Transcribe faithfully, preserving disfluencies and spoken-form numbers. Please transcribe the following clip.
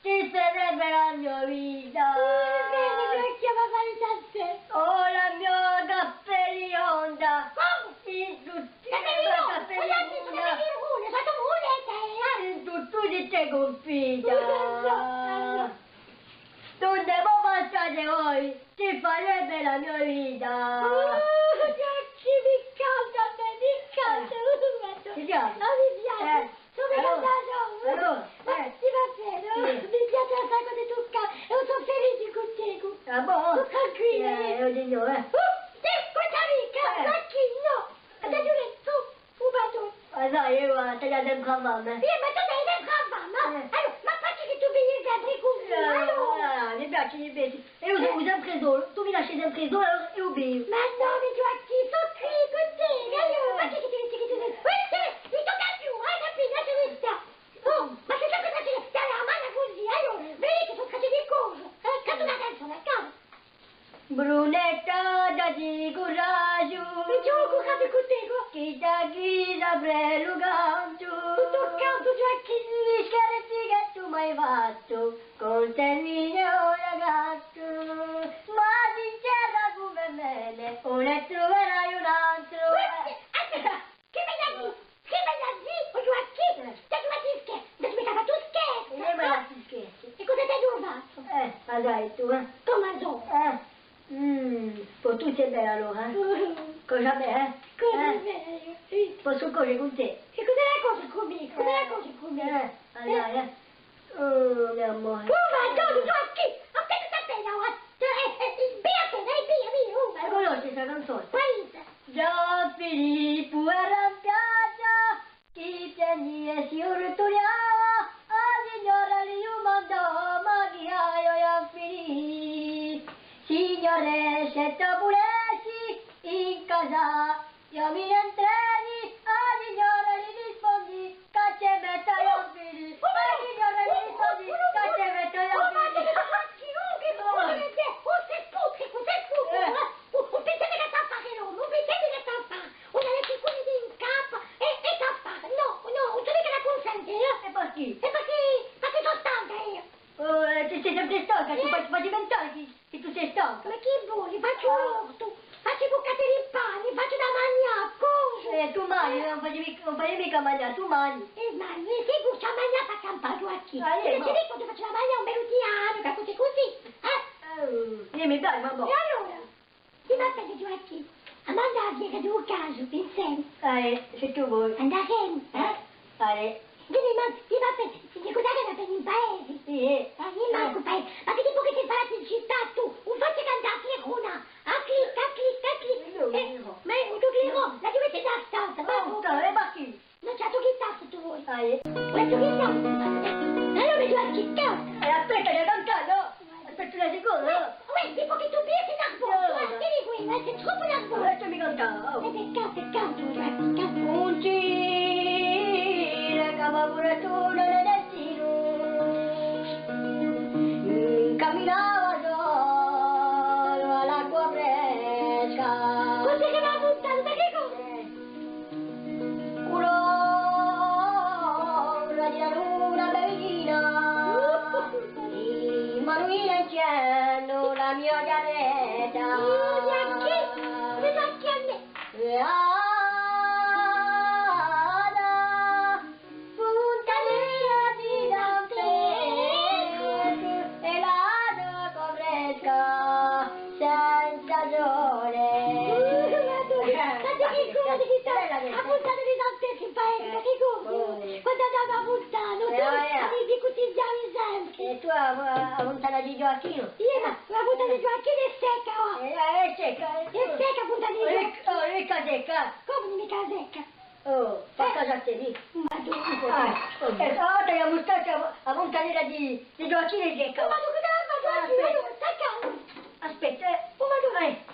Ti farebbe la mio vita. Chì veni, chì mi fai da sè? Oh, la mio cappelli onda. Cumu? In tutti i cappelli onda. In tuttu ti te confida. Dunque, voi passate voi, ti farebbe la mio vita. Oh, chì mi calda, mi calda. Ti piace? Ah, mi piace. Eh. Sò micca... Allora, allora, ma eh, ti va bè, nò? Sì. Mi piace assai quandu tù canti, è sò felice cun tè. Ah, bò? Sò tranquilla. Eh, eiu di nò, eh. Uh, tè, questa micca, eh, ma chì nò? Aspetta, ghjè, tù, un battone. Ah, dai, eiu, eh, t'aghju sempre à fà, eh. Sì, ma tù t'hai sempre à fà, ma... Eh. Allora, ma perchè chì tù veni sempre cusì, eh, allora? Ah, mi piace, mi piace. È eiu sò sempre solu, tù mi lasci sempre solu, allora eiu bevu. Ma nò, mi Ghjuacchì, sò quì cun tè, aiò, ma chì, chì, chì, chì, chì, chì, mi tocca più, eh, capì, lasciami stà. Oh, ma chì, chì, chì, chì, chì, dai, a manu cusì, aiò, vedi chì sò caci di cosu, eh, canta una canzona, canta. Brunetta, datti curagiu. Mi ghjocu, cantu cun tè, chì da chì s'apre lu cantu. Tuttu u cantu, Ghjuacchì. Li scherzi chì tù m'hai fattu. Cun tè mi ne vogliu a gattu, ma sincera cum'è mè, ùn ne truverai un antru. Aspetta, chì mi dà dì? Chì mi dà dì? O Ghjuacchì, eh, ma ti scherzi, ma ti scherzi? Eh, ma ti scherzi. È cosa t'aghju fattu? Eh, ma sai tù, eh? Cumu sò? Eh, mm, po tù sì bella allora, eh? Cosa bella, eh? Cosa bella, sì. Possu cosè cun tè? È cosa hè a cosa cun mè? Cosa hè a cosa cun mè? Eh, allora, eh. Oh, mio amore. Cumu, Ghjuacchì? Ma chì ti sta appena, eh? Eh, eh, eh, via, via, via, via, oh. Ma a cunnosci sta canzona? Quale hè? Ghjuvan Filippu era in piazza, chì piagneva è si ruttuliava, a signora li dumandò: ma chì hai, o Ghjuvan Filippu? Signore, s'è tù vulessi, in casa eiu mi n'entreri, a signora li rispundi: chì ci metti, o Ghjuvan Filippu? A signora li rispundi: chì ci metti, o Ghjuvan Filippu? Oh, chì buona chì hè! Oh, sè putricu, sè putricu, eh! Oh, ùn pensate chì t'hà à fà l'omu, ùn pensate chì t'hà à fà! Una leticuna in capa è, è t'hà à fà! Nò, nò, ùn sò micca da cunsente, eh! È perchè? È perchè, perchè sò stanca eiu! Oh, eh, tù sì sempre stanca, tù faci, faci vint'anni chì, chì tù sì stanca. Ma chì voli? Facciu l'ortu, facciu i bucatelli di pani, facciu da magnà, cosu. Eh, tù magni, ùn faci micca, ùn faci micca magnà, tù magni. Eh, magni, sicuru, ci hè da magnà pà campà quì. Ah, eh, ma... Ti dicu, ti facciu da magnà un bellu tianu, qualcosa cusì, eh? Eh, eiu mi piace, ma bò. È allora? Ti pare, Ghjuacchì, emu da andà à a ghjesgia di u Casu, inseme? Eh, s'è tù voli. Andaremu, eh? Eh. Dì mi, ma ti pare, ti dicu, andemu in paese? Sì, eh. Eh, in paese. Ma chì ti pò chì ti fai in cità tù? Ùn faci cantà a sirena. A clic, a clic, a clic. Eh, ma u to clic, l'aghju messu in a stanza, ma... Oh, ma perchè? Nò, ci hè a to ghitara, s'è tù voli. Ah, eh? Questa ghitara. Allora mi doi a ghitara. Eh, aspetta, chì canta, nò? Aspetta una seconda, nò? Uè, uè, ti pò chì tù pigliassi un arbottu, nò, eh, ti dicu, eh, sè troppu un arbottu. Lasciami cantà, oh. Eh, pecca, pecca, pecca. Ùn ci hè chè una muratona nel destinu. Caminava solu à l'acqua fresca. Così chì m'hà buttatu, ma chì cosa? Eh. Culora di a luna bellina, in manu eiu incendu la mia carretta. Ghjuacchì, mi tocchi à mè. È a Punta di San Petru, è l'acqua fresca senza sole. Uh, ma tù, ma tù chì cosa, chì cosa? A puntata di San Petru in paese, ma chì cosa? Quandu andemu à a puntata, nò, tù, eh, eh, mi dicu, ti chjami sempre. È tù a, a puntata di Ghjuacchinu? Eiu, ma a puntata di Ghjuacchinu hè secca, oh. Eh, eh, hè secca, eh. Hè secca a puntata di Ghjuacchinu. Oh, micca secca. Cumu micca secca? Oh, fà casu à tè, dì. Ma tù, ah, eh, ah, t'aghju à mustrà a, a puntanera di, di Ghjuacchinu hè secca. Ma tù, ma tù, aspetta. Aspetta, eh. Oh, ma tù, eh.